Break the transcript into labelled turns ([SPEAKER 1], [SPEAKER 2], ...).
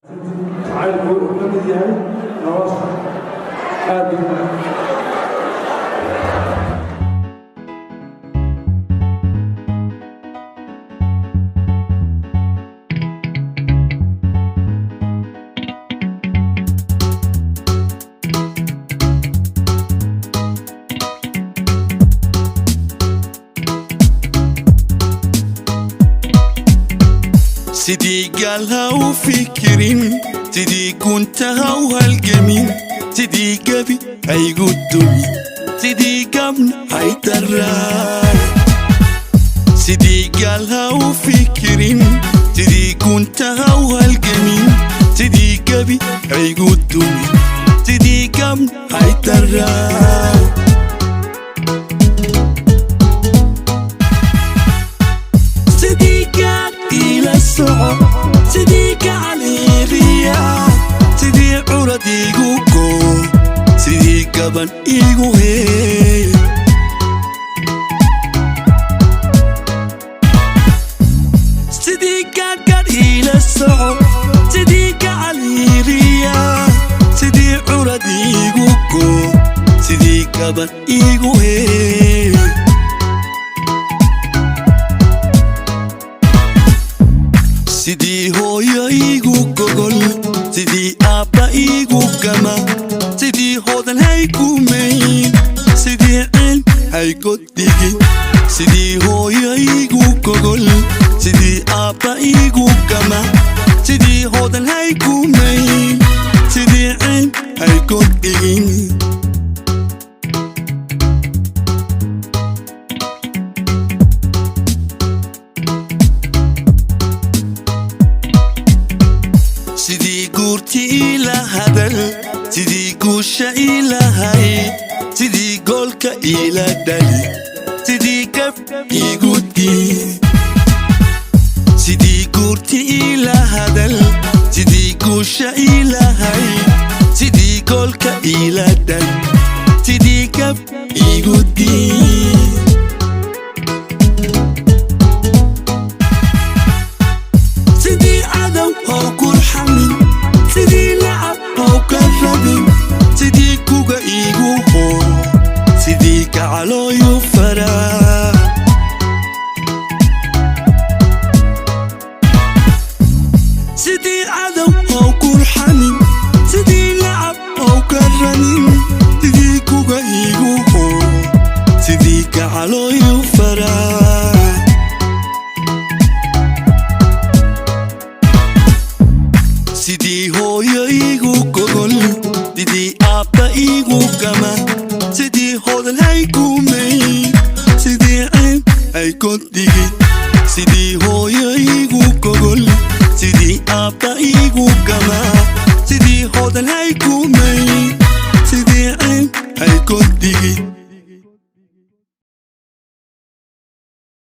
[SPEAKER 1] Jacaylku wuxuu ka mid yahay nolosha aad u.
[SPEAKER 2] Sidii gaal ha u fikirin, sidii gunta ha u halgamin, sidii gebi haygu dumin, sidii gabna haydaraan. Sidii gaal ha u fikirin, sidii gunta ha u halgamin, sidii gebi haygu dumin, sidii gabna haydaraan. Sidii gaad ila soco, sidii gacaliiriya, sidii curad iigu goo, sidii gaban iigu hey. Sidii gaadhgaadh iila soco, sidii gacaliiriya, sidii curad iigu goo, sidii gaban iigu hey. Sidii hooyo iigu gogol, sidii aabba iigu gama, sidii hodan haygumayn, sidii ceel haygodigin. Sidii hooyo iigu gogol, sidii aabba iigu gama, sidii hodan haygumayn, sidii ceel haygodigin. Sidii guurti ila hadal, sidii guusha ilahay, sidii goolka ila dhali, sidii gaf iigu dii. Sidii guurti ila hadal, sidii guusha ilahay, sidii goolka ila dhali, sidii gaf iigu dii. Sidii cadow how kurxamin, sidii lacab how ka rabin, sidii kuga iigu hoo, sidii gacalooyu faraa. Sidii cadow how kurxamin, sidii lacab how ka rabin, sidii kuga iigu hoo, sidii gacalooyu faraa. Sidii hooyo iigu gogol, sidii aabba iigu gama, sidii hodan haygumayn, sidii ceel haygodhigin. Sidii hooyo iigu gogol, sidii aabba iigu gama, sidii hodan haygu